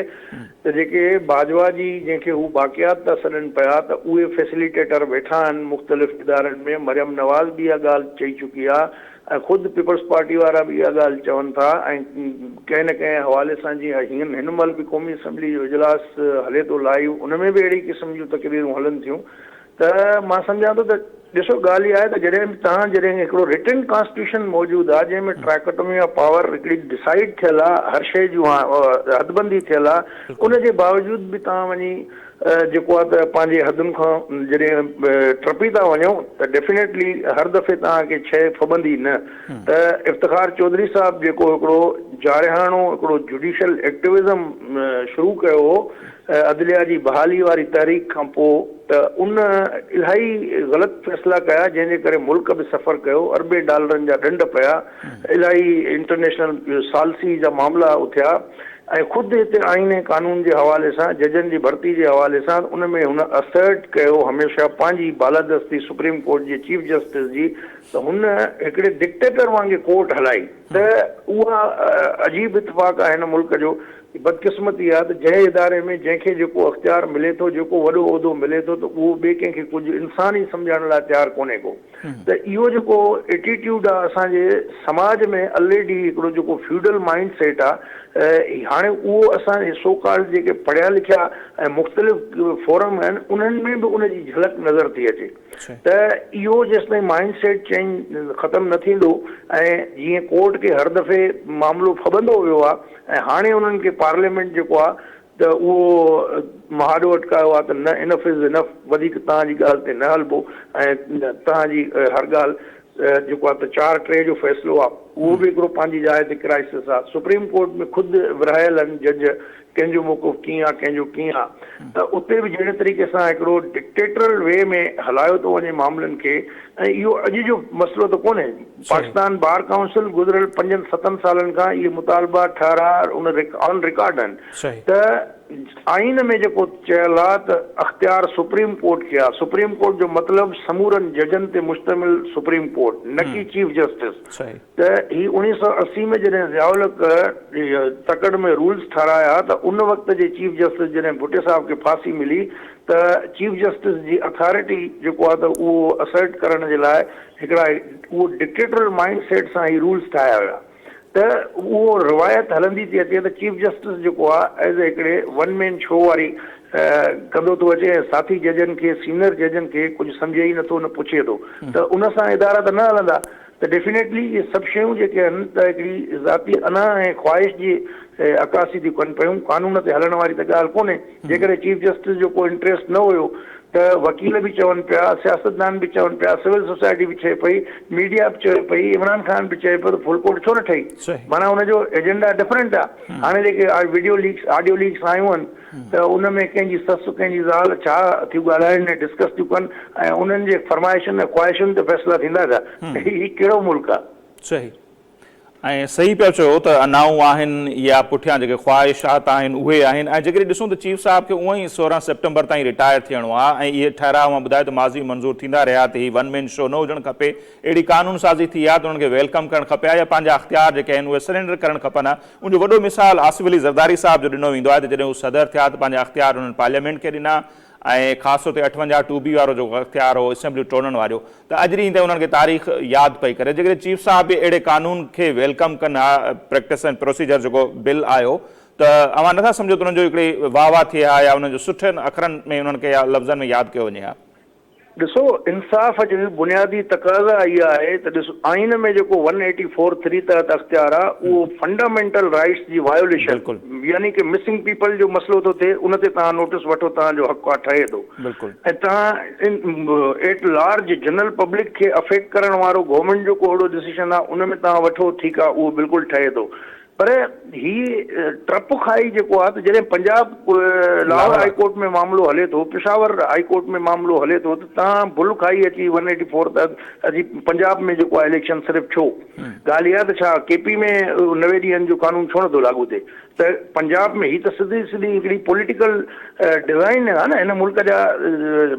ته جيڪي باجوا جي جنهن کي هو باقيات ٿا سڏن پيا ته اهي فيسليٽيٽر ويٺا آهن مختلف ادارن ۾ مريم نواز به اها ڳالهه چئي چڪي آهي ۽ خود پيپلز پارٽي وارا به اها ڳالهه چون ٿا ۽ ڪنهن نه ڪنهن حوالي سان جيئن هن مهل به قومي اسيمبلي جو اجلاس هلي ٿو لائيو ان ۾ به اهڙي قسم جون تقريرون هلن ٿيون ته مان سمجهان ٿو ته ڏسو ڳالهه اها آهي ته جڏهن به توهان جڏهن هڪڙو رٽن ڪانسٽيٽيوشن موجود آهي جنهن ۾ ٽرائڪٽومي آف پاور هڪڙي ڊسائيڊ ٿيل آهي هر شيء جون حدبندي ٿيل آهي ان جي باوجود به توهان وڃي جيڪو آهي ته پنهنجي حدن کان جڏهن ٽپي ٿا وڃو ته ڊيفينيٽلي هر دفعي توهان کي شيء ڦٻندي نه ته افتخار چوڌري صاحب جيڪو هڪڙو جارحاڻو هڪڙو جوڊيشل ايڪٽوزم شروع ڪيو هو عدليه جي بحالي واري تحريڪ کان پوء ته ان الاهي غلط فيصلا ڪيا جنهن جي ڪري ملڪ به سفر ڪيو اربين ڊالرن جا ڏنڊ پيا الاهي انٽرنيشنل ثالثي جا معاملا اٿيا ۽ خود هتي آئين ۽ قانون جي حوالي سان ججن جي ڀرتي جي حوالي سان ان ۾ هن اسرٽ ڪيو هميشه پنهنجي بالادستي سپريم ڪورٽ جي چيف جسٽس جي ته هن هڪڙي ڊڪٽيٽر وانگي ڪورٽ هلائي ته اها عجيب اتفاق آهي هن ملڪ جو بدقسمتي آهي ته جنهن اداري ۾ جنهن کي جيڪو اختيار ملي ٿو جيڪو وڏو عهدو ملي ٿو ته اهو ٻئي ڪنهن کي ڪجهه انسان ئي سمجهڻ لاء تيار ڪونهي ڪو. ته اهو جيڪو ايٽيٽيوڊ آ اسان جي سماج ۾ الريڊي هڪڙو جيڪو فيوڊل مائنڊ سيٽ آ هاڻي اهو اسان جي سو ڪالڊ جيڪي پڙهيا لکيا ۽ مختلف فورم آهن انهن ۾ به ان جي جهلڪ نظر ٿي اچي ته اهو جيستائين مائنڊ سيٽ چينج ختم نه ٿيندو ۽ جيئن ڪورٽ کي هر دفعي معاملو ڦٻندو ويو آ ۽ هاڻي انهن کي پارليامينٽ جيڪو آ ته اهو مهاڏو اٽڪايو آهي ته نه انف از انف وڌيڪ توهان جي ڳالهه تي نه هلبو ۽ توهان جي هر ڳالهه جيڪو آهي ته 4-3 جو فيصلو آهي اهو به هڪڙو پنهنجي جاء تي ڪرائسس آهي سپريم ڪورٽ ۾ خود ورهايل آهن جج ڪنهن جو موقف ڪيئن آهي ڪنهن جو ڪيئن آهي ته اتي به جهڙي طريقي سان هڪڙو ڊڪٽيٽرل وي ۾ هلايو ٿو وڃي معاملن کي ۽ اهو اڄ جو مسئلو ته ڪونهي پاڪستان بار ڪائونسل گذريل پنجن ستن سالن کان اهي مطالبا ٺهراء ان آن رڪارڊ آهن ته آئين ۾ جيڪو چيل آهي ته اختيار سپريم ڪورٽ کي آهي سپريم ڪورٽ جو مطلب سمورن ججن تي مشتمل سپريم ڪورٽ نه ڪي چيف جسٽس ته هي 1980 ۾ جڏهن ضياء الحق تڪڙ ۾ رولز ٺهرايا ته ان وقت جي چيف جسٽس جڏهن ڀٽي صاحب کي ڦاسي ملي ته چيف جسٽس جي اٿارٽي جيڪو آهي ته اهو اسرٽ ڪرڻ جي لاء هڪڙا اهو ڊڪٽيٽورل مائنڊ سيٽ سان هي رولز ٺاهيا ويا ته اهو روايت هلندي ٿي اچي ته چيف جسٽس جيڪو آهي ايز هڪڙي ون مين شو واري ڪندو ٿو اچي ۽ ساٿي ججن کي سينئر ججن کي ڪجهه سمجهي ئي نٿو نه پڇي ٿو ته ان سان ادارا ته نه هلندا ته ڊيفينيٽلي اهي سڀ شيون جيڪي آهن ته هڪڙي ذاتي انا ۽ خواهش جي عڪاسي ٿيون ڪن پيون، قانون تي هلڻ واري ته ڳالهه ڪونهي. جيڪڏهن چيف جسٽس جو ڪو انٽريسٽ نه هيو ته وڪيل به چون پيا، سياستدان به چون پيا، سول سوسائٽي به چئي پئي، ميڊيا به چئي پئي، عمران خان به چئي پيو ته فل ڪورٽ ڇو نه ٺهي؟ معنيٰ ان جو ايجنڊا ڊفرنٽ آهي. هاڻي جيڪي وڊيو ليڪس، آڊيو ليڪس آيون آهن ته ان ۾ ڪنهن جي سس ڪنهن جي زال ڇا ٿيون ڳالهائن ۽ ڊسڪس ٿيون ڪن ۽ انهن جي فرمائشن ۽ خواهشن تي فيصلا ٿيندا ڇا؟ هي ڪهڙو ملڪ آهي؟ صحيح ۽ صحيح پيا چئو ته انائون آهن يا پٺيان جيڪي خواهشات آهن اهي آهن ۽ جيڪڏهن ڏسون ته چيف صاحب کي اونئن ئي 16 سيپٽمبر تائين رٽائر ٿيڻو آهي ۽ اهي ٺهراء اوهان ٻڌايو ته ماضي ۾ منظور ٿيندا رهيا ته هي ون مين شو نه هجڻ کپي اهڙي قانون سازي ٿي آهي ته انهن کي welcome ڪرڻ کپي ها يا پنهنجا اختيار جيڪي آهن اهي سرينڊر ڪرڻ کپن ها ان جو وڏو مثال آصف علي زرداري صاحب جو ڏنو ويندو آهي ته جڏهن هو صدر ٿيا ته پنهنجا اختيار انهن پارليامينٽ کي ڏنا ۽ خاص طور تي 58 ٽو بي وارو جيڪو اختيار هو اسيمبليون ٽوڙڻ واريو ته اڄ ڏينهن تائين انهن کي تاريخ ياد پئي ڪري جيڪڏهن چيف صاحب به اهڙي قانون کي welcome ڪن ها پريڪٽس ۽ پروسيجر جيڪو بل آيو ته اوهان نٿا سمجهو ته انهن جو هڪڙي واهه واهه ٿئي ها يا انهن جو سٺن اکرن ۾ انهن کي يا لفظن ۾ ياد ڪيو وڃي ها. ڏسو انصاف جي بنيادي تقاضا اها آهي ته ڏس آئين ۾ جيڪو ون ايٽي فور ٿري تحت اختيار آهي اهو فنڊامينٽل رائيٽس جي وايوليشن يعني ڪه مسنگ پيپل جو مسئلو ٿو ٿئي ان تي توهان نوٽس وٺو توهان جو حق آهي ٺهي ٿو ۽ توهان ايٽ لارج جنرل پبلڪ کي افيڪٽ ڪرڻ وارو گورنمينٽ جو ڪو اهڙو ڊسيشن آهي ان ۾ توهان وٺو ٺيڪ آهي اهو بلڪل ٺهي ٿو پر هي ٽرپ کائي جيڪو آهي ته جڏهن پنجاب لاهور هائي ڪورٽ ۾ معاملو هلي ٿو پشاور هائي ڪورٽ ۾ معاملو هلي ٿو ته تان بل کائي اچي ون ايٽي فور تحت اچي پنجاب ۾ جيڪو آهي اليڪشن صرف ڇو؟ ڳالهه اها ته ڇا ڪي پي ۾ 90 ڏينهن جو قانون ڇو نٿو لاڳو ٿئي؟ ته پنجاب ۾ هي ته سڌي سڌي هڪڙي پوليٽيڪل ڊزائن آهي نه هن ملڪ جا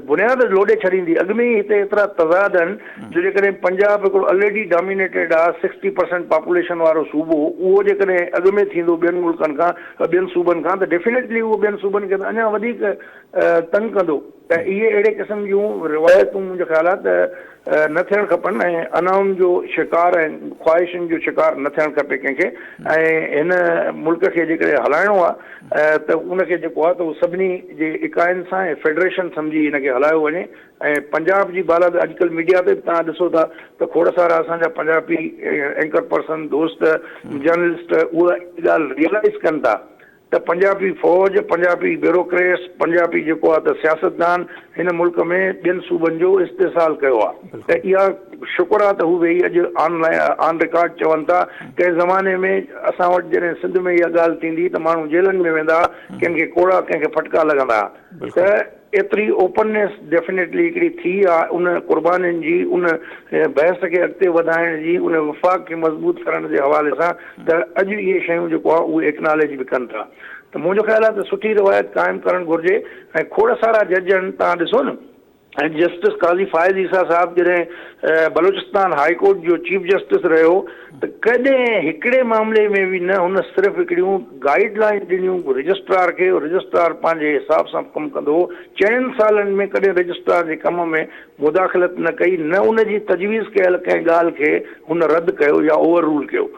بنياد لوڏي ڇڏيندي. اڳ ۾ ئي هتي ايترا تضاد آهن جو جيڪڏهن پنجاب هڪڙو الريڊي ڊامينيٽيڊ آهي سڪسٽي پرسنٽ پاپوليشن وارو صوبو اهو جيڪڏهن اڳ ۾ ٿيندو ٻين ملڪن کان ٻين صوبن کان ته ڊيفينيٽلي اهو ٻين صوبن کي ته اڃا وڌيڪ تنگ ڪندو ته اهي اهڙي قسم جون روايتون منهنجو خيال آهي ته نه ٿيڻ کپن ۽ انائن جو شڪار ۽ خواهشن جو شڪار نه ٿيڻ کپي ڪنهن کي ۽ هن ملڪ کي جيڪڏهن هلائڻو آهي ته ان کي جيڪو آهي ته اهو سڀني جي اڪائين سان ۽ فيڊريشن سمجهي هن کي هلايو وڃي ۽ پنجاب جي بالاد اڄڪلهه ميڊيا تي به توهان ڏسو ٿا ته کوڙ سارا اسان جا پنجابي اينڪر پرسن دوست جرنلسٽ اها ڳالهه ريئلائز ڪن ٿا ته پنجابي فوج، پنجابي بيوروڪريٽس، پنجابي جيڪو آ ته سياستدان هن ملڪ ۾ ٻين صوبن جو استحصال ڪيو آ ته اها شڪر آ ته هو ويهي اڄ آن لائين آن رڪارڊ چون ٿا. ڪنهن زماني ۾ اسان وٽ جڏهن سنڌ ۾ اها ڳالهه ٿيندي ته ماڻهو جيلن ۾ ويندا ها، ڪنهن کي ڪوڙا ڪنهن کي ڦٽڪا لڳندا ها ته ايتري اوپننيس ڊيفينيٽلي هڪڙي ٿي آ ان قربانين جي ان بحث کي اڳتي وڌائڻ جي ان وفاق کي مضبوط ڪرڻ جي حوالي سان ته اڄ اهي شيون جيڪو آ اهي ايڪناليج به ڪن ٿا ته منهنجو خيال آ ته سٺي روايت قائم ڪرڻ گهرجي ۽ کوڙ سارا جج آهن توهان ڏسو نه ۽ جسٽس قاضي فائز عيسيٰ صاحب جڏهن بلوچستان هاء ڪورٽ جو چيف جسٽس رهيو ته ڪڏهن هڪڙي معاملي ۾ به نه هن صرف هڪڙيون گائيڊ لائين ڏنيون رجسٽرار کي رجسٽرار پنهنجي حساب سان ڪم ڪندو هو چئن سالن ۾ ڪڏهن رجسٽرار جي ڪم ۾ مداخلت نه ڪئي نه ان جي تجويز ڪيل ڪنهن ڳالهه کي هن رد ڪيو يا اوور رول ڪيو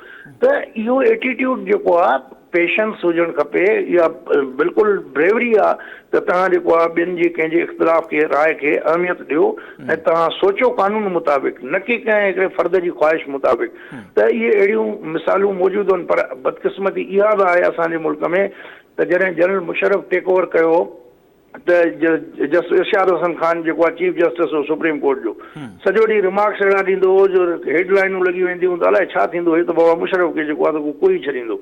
ته اهو ايٽيٽيوڊ جيڪو آ پيشنس هجڻ کپي اها بلڪل بريوري آ ته توهان جيڪو آ ٻين جي ڪنهن جي اختلاف کي راء کي اهميت ڏيو ۽ توهان سوچو قانون مطابق نه ڪي ڪنهن هڪڙي فرد جي خواهش مطابق ته اهي اهڙيون مثالون موجود آهن پر بدقسمتي اها به آهي اسان جي ملڪ ۾ ته جڏهن جنرل مشرف ٽيڪ اوور ڪيو ته جسٽس ارشاد حسن خان جيڪو آهي چيف جسٽس هو سپريم ڪورٽ جو سڄو ڏينهن رمارڪس اهڙا ڏيندو هو جو هيڊ لائنون لڳي وينديون هيون ته الائي ڇا ٿيندو هي ته بابا مشرف کي جيڪو آهي ته ڪوئي ڇڏيندو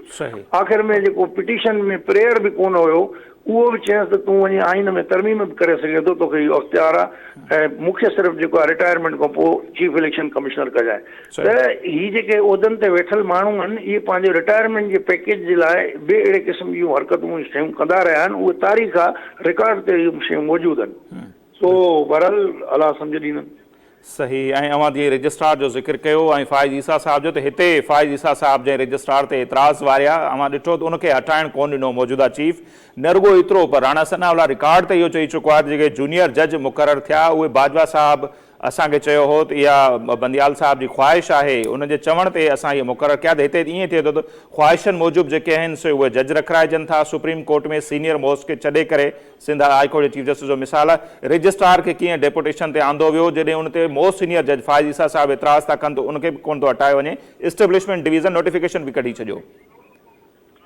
آخر ۾ جيڪو پٽيشن ۾ پريئر به ڪونه هيو اهو به چيس ته تون وڃي آئين ۾ ترميم به ڪري سگهين ٿو توکي اهو اختيار آهي ۽ مون کي صرف جيڪو آهي رٽائرمينٽ کان پوء چيف اليڪشن ڪمشنر ڪجانء ته هي جيڪي عهدن تي ويٺل ماڻهو آهن اهي پنهنجي رٽائرمينٽ جي پيڪيج جي لاء به اهڙي قسم جون حرڪتون ۽ شيون ڪندا رهيا آهن اهي تاريخ آهي رڪارڊ تي اهي شيون موجود آهن سو بهرحال الله سمجهه ڏيندن. صحيح ۽ اوهان جيئن رجسٽرار جو ذڪر ڪيو ۽ فائز عيسيٰ صاحب جو ته هتي فائز عيسيٰ صاحب جنهن رجسٽرار تي اعتراض واريا اوهان ڏٺو ته ان کي هٽائڻ ڪونه ڏنو موجوده چيف نه رڳو ايترو پر راڻا ثناء الله رڪارڊ تي اهو چئي چڪو آهي ته جيڪي جونيئر جج مقرر ٿيا اهي باجوا صاحب اسان کي چيو هو ته اها بنديال صاحب جي خواهش آهي، ان جي چوڻ تي اسان اهي مقرر ڪيا ته هتي ائين ٿئي ٿو ته خواهشن موجب جيڪي آهن سي اهي جج رکرائجن ٿا، سپريم ڪورٽ ۾ سينيئر موسٽ کي ڇڏي ڪري سنڌ هاء ڪورٽ جي چيف جسٽس جو مثال آهي، رجسٽرار کي ڪيئن ڊيپوٽيشن تي آندو ويو، جڏهن ان تي موسٽ سينيئر جج فائز عيسيٰ صاحب اعتراض ٿا ڪن ته ان کي به ڪونه ٿو هٽايو وڃي، اسٽيبلشمينٽ ڊويزن نوٽيفڪيشن به ڪڍي ڇڏيو.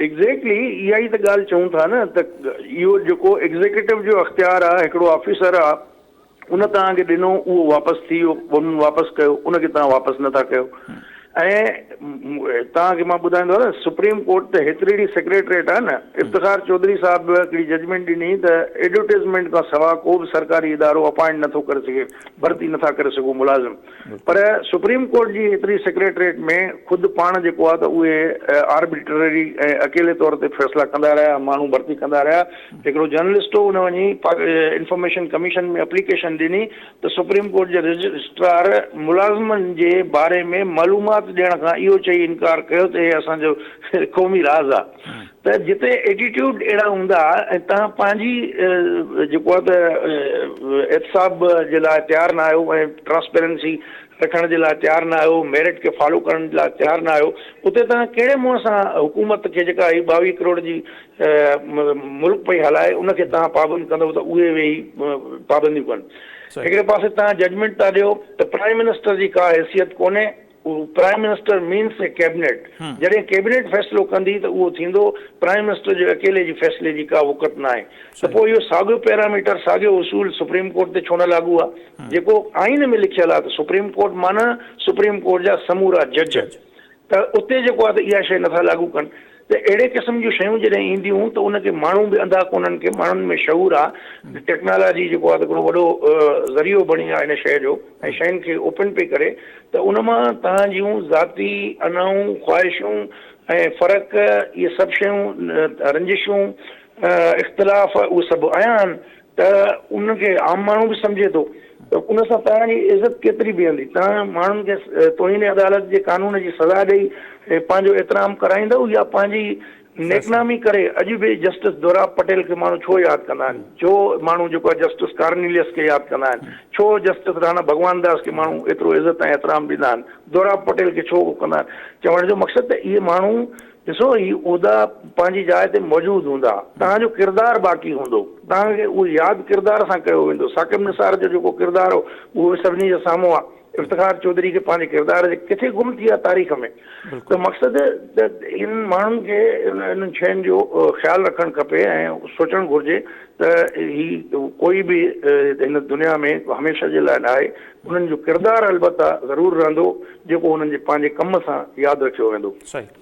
ايگزيڪٽلي اها ئي ته ڳالهه چئون ٿا نه ته اهو جيڪو ايگزيڪيوٽو جو اختيار آهي هڪڙو آفيسر آهي ان توهان کي ڏنو اهو واپس ٿي ويو انهن واپس ڪيو ان کي توهان واپس نٿا ڪيو ۽ توهان کي مان ٻڌائيندو هلان سپريم ڪورٽ ته هيتريڙي سيڪريٽريٽ آهي نه افتخار چوڌري صاحب به هڪڙي ججمينٽ ڏني ته ايڊورٽيزمينٽ کان سوا ڪو به سرڪاري ادارو اپائنٽ نٿو ڪري سگهي ڀرتي نٿا ڪري سگهو ملازم پر سپريم ڪورٽ جي ايتري سيڪريٽريٽ ۾ خود پاڻ جيڪو آهي ته اهي آربيٽرري ۽ اڪيلي طور تي فيصلا ڪندا رهيا، ماڻهو ڀرتي ڪندا رهيا. هڪڙو جرنلسٽ هو ان وڃي انفارميشن ڪميشن ۾ اپليڪيشن ڏني ته سپريم ڪورٽ جي رجسٽرار ملازمن جي باري ۾ معلومات ڏيڻ کان اهو چئي انڪار ڪيو ته هي اسان جو قومي راز آهي. ته جتي ايٽيٽيوڊ اهڙا هوندا ۽ توهان پنهنجي جيڪو آهي ته احتساب جي لاء تيار نه آهيو ۽ ٽرانسپيرنسي رکڻ جي لاء تيار نه آهيو، ميرٽ کي فالو ڪرڻ جي لاء تيار نه آهيو، اتي توهان ڪهڙي منهن سان حڪومت کي جيڪا هي 22 ڪروڙ جي ملڪ پئي هلائي ان کي توهان پابند ڪندو ته اهي ويهي پابنديون ڪن. هڪڙي پاسي توهان ججمينٽ ٿا ڏيو ته پرائم منسٽر جي ڪا حيثيت ڪونهي، Prime minister means a cabinet, جڏهن ڪيبنيٽ فيصلو ڪندي ته اهو ٿيندو، پرائم منسٽر جو اڪيلي جي فيصلي جي ڪا وقعت ناهي ته پوء اهو ساڳيو پيراميٽر ساڳيو اصول سپريم ڪورٽ تي ڇو نه لاڳو آهي جيڪو آئين ۾ لکيل آهي ته سپريم ڪورٽ معنيٰ سپريم ڪورٽ جا سمورا جج ته اتي جيڪو آهي ته اها شيء نٿا لاڳو ڪن. ته اهڙي قسم جون شيون جڏهن اينديون ته ان کي ماڻهو به انڌا ڪونهن ڪي ماڻهن ۾ شعور آ ٽيڪنالاجي جيڪو آ ته هڪڙو وڏو ذريعو بڻي آ ان شيء جو ۽ شين کي اوپن پئي ڪري ته ان مان توهان جون ذاتي انائون خواهشون ۽ فرق اهي سڀ شيون رنجشون اختلاف اهي سڀ آيا آهن ته ان کي عام ماڻهو به سمجهي ٿو ته ان سان توهان جي عزت ڪيتري بيهندي؟ توهان ماڻهن کي توهين عدالت جي قانون جي سزا ڏئي پنهنجو احترام ڪرائيندؤ يا پنهنجي نيڪنامي ڪري اڄ به جسٽس دوراب پٽيل کي ماڻهو ڇو ياد ڪندا آهن؟ ڇو ماڻهو جيڪو آهي جسٽس ڪارنيليس کي ياد ڪندا آهن؟ ڇو جسٽس راڻا ڀڳوان داس کي ماڻهو ايترو عزت ۽ احترام ڏيندا آهن؟ دوراب پٽيل کي ڇو ڪندا آهن؟ چوڻ جو مقصد ته اهي ماڻهو ڏسو هي عهدا پنهنجي جاء تي موجود هوندا، توهان جو ڪردار باقي هوندو، توهان کي اهو ياد ڪردار سان ڪيو ويندو، ثاقب نثار جو جيڪو ڪردار هو اهو به سڀني جي سامهون آهي، افتخار چوڌري کي پنهنجي ڪردار جي ڪٿي گم ٿي ويا تاريخ ۾ ته مقصد ته انهن ماڻهن کي انهن شين جو خيال رکڻ کپي ۽ سوچڻ گهرجي ته هي ڪوئي به هن دنيا ۾ هميشه جي لاء ناهي، انهن جو ڪردار البته ضرور رهندو جيڪو انهن جي پنهنجي ڪم سان ياد رکيو ويندو. صحيح.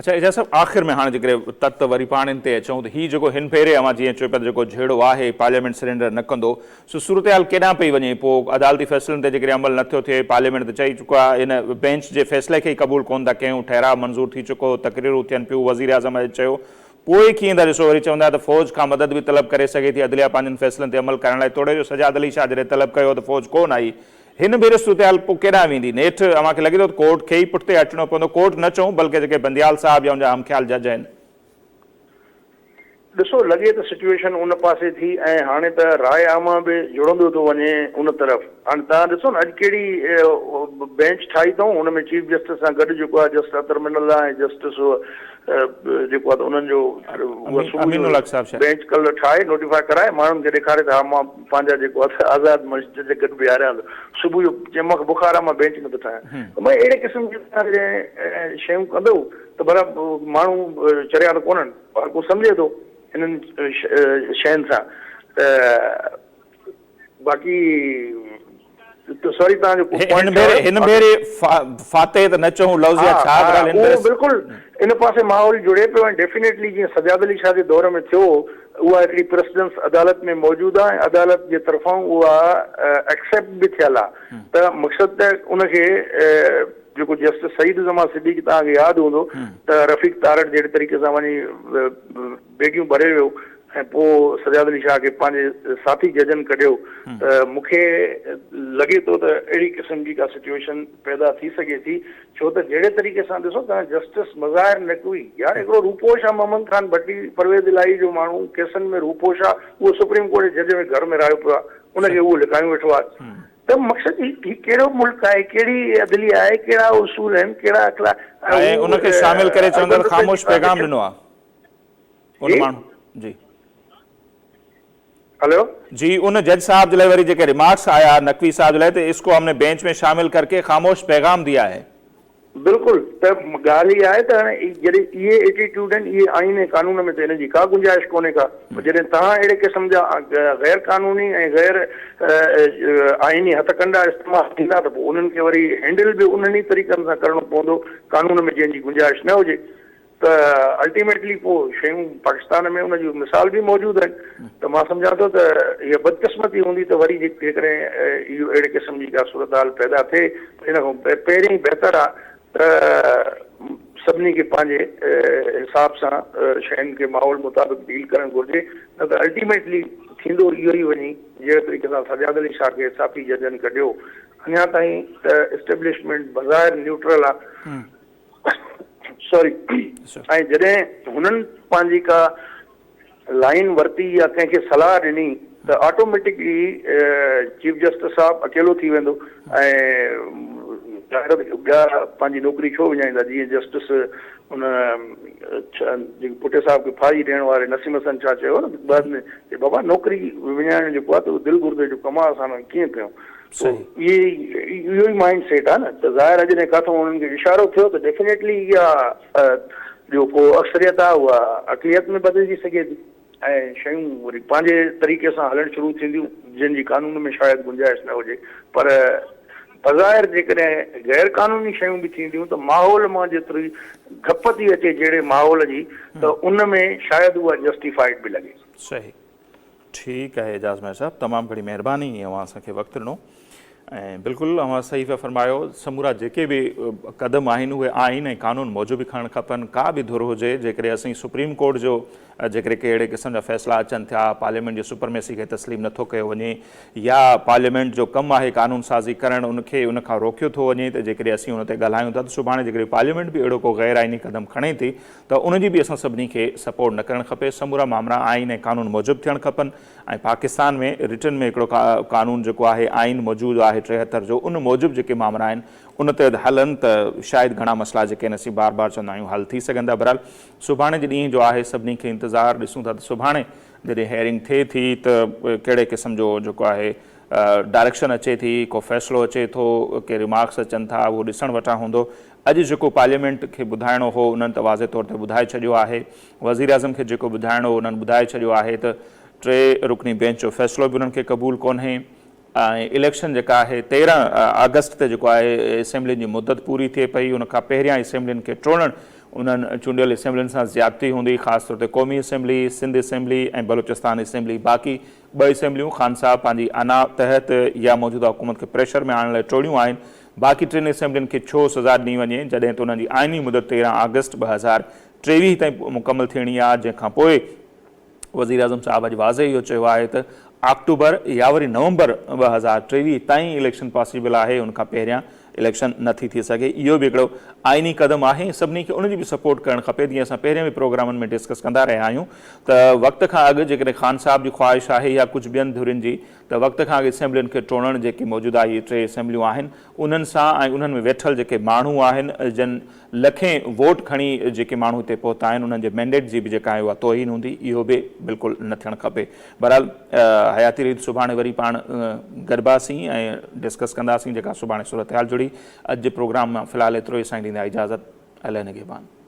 اڇا اعجاز صاحب آخر ۾ هاڻي جيڪڏهن تت وري پاڻ ان تي اچون ته هي جيڪو هن ڀيري اوهان جيئن چيو پيا ته جيڪو جهيڙو آهي پارليامينٽ سرينڊر نه ڪندو سو صورتحال ڪيڏانهن پئي وڃي پوء عدالتي فيصلن تي جيڪڏهن عمل نه ٿيو ٿئي پارليامينٽ ته چئي چڪو آهي هن بينچ جي فيصلي کي ئي قبول ڪونه ٿا ڪيون ٺهراء منظور ٿي چڪو تقريرون ٿين پيون وزيراعظم اڄ چيو پوء ڪيئن ٿا ڏسو وري چوندا ته فوج کان مدد به طلب ڪري سگهي ٿي عدليه پنهنجن فيصلن تي عمل ڪرائڻ لاء توڙي جو سجاد علي شاهه جڏهن طلب ڪيو ته فوج ڪونه آئي هن ڀيري صورتحال پوء ڪيڏانهن ويندي؟ نيٺ اوهان کي لڳي ٿو ته ڪورٽ کي ئي پٺتي هٽڻو پوندو؟ ڪورٽ نه چئون بلڪه جيڪي بنديال صاحب يا ان جا همخيال جج آهن. ڏسو لڳي ته سچوئيشن ان پاسي ٿي ۽ هاڻي ته راء عامه به جڙندو ٿو وڃي ان طرف. هاڻي توهان ڏسو نه اڄ ڪهڙي بينچ ٺاهي اٿئون ان ۾ چيف جسٽس سان گڏ جيڪو آهي جسٽس اطهر من الله ۽ جسٽس جيڪو آهي ته انهن جو اها صبح جو بينچ ڪلهه ٺاهي نوٽيفاء ڪرائي ماڻهن کي ڏيکاري ته ها مان پنهنجا جيڪو آهي آزاد مسجد جي گڏ بيهاريان ٿو صبح جو چيم مونکي بخار آهي مان بينچ نٿو ٺاهيان ته مان اهڙي قسم جون توهان جڏهن شيون ڪندو ته ڀلا ماڻهو چريا ته ڪونهن هر ڪو سمجهي ٿو انهن شين سان ته باقي ته سوري توهان جو هن ڀيري هن ڀيري فاتح ته نه چئون لفظ يا ڇا بهرحال هن ڀيري بلڪل ان پاسي ماحول جڙي پيو ۽ ڊيفينيٽلي جيئن سجاد علي شاهه جي دور ۾ ٿيو اها هڪڙي پريسڊنس عدالت ۾ موجود آهي ۽ عدالت جي طرفان اها ايڪسيپٽ به ٿيل آهي ته مقصد ته ان کي جيڪو جسٽس سعيد الزمان صديقي توهان کي ياد هوندو ته رفيق تارڙ جهڙي طريقي سان وڃي بيگيون ڀري ويو ۽ پوء سجاد علي شاهه کي پنهنجي ساٿي ججن ڪڍيو ته مون کي لڳي ٿو ته اهڙي قسم جي ڪا سچوئيشن پيدا ٿي سگهي ٿي ڇو ته جهڙي طريقي سان ڏسو ته جسٽس مظاهر نقوي يار هڪڙو روپوش آهي محمد خان ڀٽي پرويز الاهي جو ماڻهو ڪيسن ۾ روپوش آهي اهو سپريم ڪورٽ جي جج ۾ گهر ۾ رهيو پيو آهي ان کي اهو لڪايون ويٺو آهي ته مقصد هي ڪهڙو ملڪ آهي ڪهڙي عدليه آهي ڪهڙا اصول آهن ڪهڙا اخلاق ۽ ان کي شامل ڪري چوندڙ خاموش پيغام ڏنو آهي. ان ماڻهو جي هلو جي ان جج صاحب جي لاء وري جيڪي ريمارڪس آيا نقوي صاحب جي لاء ته اس ڪو هم ني بينچ ۾ شامل ڪر ڪي خاموش پيغام ديا هي. بلڪل ته ڳالهه اها آهي ته هاڻي جڏهن اهي ايٽيٽيوڊ آهن اهي آئين ۽ قانون ۾ ته انهن جي ڪا گنجائش ڪونهي ڪا جڏهن توهان اهڙي قسم جا غير قانوني ۽ غير آئيني هٿڪنڊا استعمال ٿيندا ته پوء انهن کي وري هينڊل به انهن ئي طريقن سان ڪرڻو پوندو قانون ۾ جنهن جي گنجائش نه هجي ته الٽيميٽلي پوء شيون پاڪستان ۾ ان جو مثال به موجود آهن ته مان سمجهان ٿو ته اها بدقسمتي هوندي ته وري جيڪڏهن اهو اهڙي قسم جي ڪا صورتحال پيدا ٿئي ته ان کان پهرين ئي بهتر آهي ته سڀني کي پنهنجي حساب سان شين کي ماحول مطابق ڊيل ڪرڻ گهرجي نه ته الٽيميٽلي ٿيندو اهو ئي وڃي جهڙي طريقي سان سجاد علي شاهه کي ساٿي ججن ڪڍيو اڃا تائين ته اسٽيبلشمينٽ بظاهر نيوٽرل آهي سوري ۽ جڏهن هنن پنهنجي ڪا لائين ورتي يا ڪنهن کي صلاح ڏني ته آٽوميٽڪلي چيف جسٽس صاحب اڪيلو ٿي ويندو ۽ ظاهر آهي ته ٻيا پنهنجي نوڪري ڇو وڃائيندا جيئن جسٽس ان جيڪي پٽي صاحب کي ڦاهي ڏيڻ واري نسيم حسن شاهه چيو نه بعد ۾ چي بابا نوڪري وڃائڻ جيڪو آهي ته دل گردي جو ڪم آهي اسان ڪيئن ڪيون اهي اهو ئي مائنڊ سيٽ آهي نه ته ظاهر آهي جڏهن ڪاٿو انهن کي اشارو ٿيو ته ڊيفينيٽلي اها جو ڪو اڪثريت آهي اها اقليت ۾ بدلجي سگهي ٿي ۽ شيون وري پنهنجي طريقي سان هلڻ شروع ٿينديون جن جي قانون ۾ شايد گنجائش نه هجي پر بظاهر جيڪڏهن غير قانوني شيون به ٿينديون ته ماحول مان جيتري ڌپ ٿي اچي جهڙي ماحول جي ته ان ۾ شايد اها جسٽيفائيڊ به لڳي. صحيح ٺيڪ آهي اعجاز مهر صاحب تمام گهڻي مهرباني اوهان اسان کي وقت ڏنو ۽ بلڪل اوهان صحيح پيا فرمايو سمورا جيڪي به قدم آهن اهي آئين ۽ قانون موجب ئي کڻڻ کپن ڪا به ڌر هجي جيڪڏهن اسين سپريم ڪورٽ جو جيڪڏهن ڪي اهڙي قسم جا فيصلا اچن ٿيا پارليامينٽ جي سپرميسي کي تسليم نٿو ڪيو وڃي يا پارليامينٽ جو ڪم آهي قانون سازي ڪرڻ ان کي ان کان روڪيو ٿو وڃي ته جيڪڏهن اسين ان تي ڳالهايون ٿا ته سڀاڻي جيڪڏهن پارليامينٽ به اهڙو ڪو غير آئيني قدم کڻي ٿي ته ان جي به اسان سڀني کي سپورٽ نه ڪرڻ کپي سمورا مامرا آئين ۽ قانون موجب ٿيڻ کپن ۽ پاڪستان ۾ رٽن ۾ هڪڙو قانون جيڪو آهي آئين موجود آهي 73 جو ان موجب جيڪي مامرا آهن ان تحت هلن ته شايد گهڻا مسئلا جيڪي آهن اسين بار بار چوندا آهيون حل ٿي سگهن ٿا بهرحال سڀاڻي جي ڏينهن جو آهي سڀني کي انتظار ڏسون ٿا ته سڀاڻي جڏهن هيئرنگ ٿئي ٿي ته ڪهڙي قسم جو جيڪو آهي ڊائريڪشن اچي ٿي ڪو فيصلو اچي ٿو ڪي ريمارڪس اچن ٿا اهو ڏسڻ وٽان هوندو اڄ جيڪو پارليامينٽ کي ٻڌائڻو هو انهن ته واضح طور تي ٻڌائي ڇڏيو آهي وزيراعظم کي جيڪو ٻڌائڻو هو انهن ٻڌائي ڇڏيو آهي ته ٽي رڪني بينچ جو فيصلو به انهن کي قبول ڪونهي ۽ اليڪشن جيڪا آهي 13 آگسٽ تي جيڪو آهي اسيمبلين جي مدت پوري ٿئي پئي ان کان پهريان اسيمبلين کي ٽوڙڻ انهن چونڊيل اسيمبلين سان زيادتي هوندي خاص طور تي قومي assembly, Sindh assembly ۽ Balochistan assembly باقي ٻه اسيمبليون خان صاحب پنهنجي انا تحت يا موجوده حڪومت کي پريشر ۾ آڻڻ لاء ٽوڙيون آهن باقي ٽن اسيمبلين کي ڇو سزا ڏني وڃي جڏهن ته انهن جي آئيني مدت 13 آگسٽ 2023 تائين مڪمل ٿيڻي آهي جنهن کان پوء وزيراعظم صاحب اڄ واضح اهو چيو آهي ته آڪٽوبر يا وري نومبر 2023 تائين اليڪشن پاسيبل آهي ان کان پهريان اليڪشن نه ٿي ٿي سگهي اهو به هڪڙو آئيني قدم آهي ۽ سڀني کي ان جي به سپورٽ ڪرڻ کپي جيئن اسان پهريان به پروگرامن ۾ ڊسڪس ڪندا رهيا آهيون ته وقت کان اڳ جيڪڏهن خان صاحب جي خواهش آهي يا ڪجهه ٻين ڌرين جي ته وقت کان اڳ اسيمبلين کي ٽوڙڻ جيڪي موجوده اهي ٽي اسيمبليون آهن انهن سان ۽ انهن ۾ ويٺل جيڪي ماڻهو آهن جن لکين ووٽ کڻي جيڪي ماڻهو هتي پهتا آهن انهن جي مينڊيٽ جي به جيڪا آهي اها توهين هوندي اهو به بلڪل نه ٿيڻ کپي. بهرحال حياتي ريت سڀاڻي وري پاڻ گڏباسين ۽ ڊسڪس ڪنداسين جيڪا سڀاڻي صورتحال جڙي. اڄ جي پروگرام مان في الحال ايترو ئي سائين ڏيندا اجازت الله نگهبان.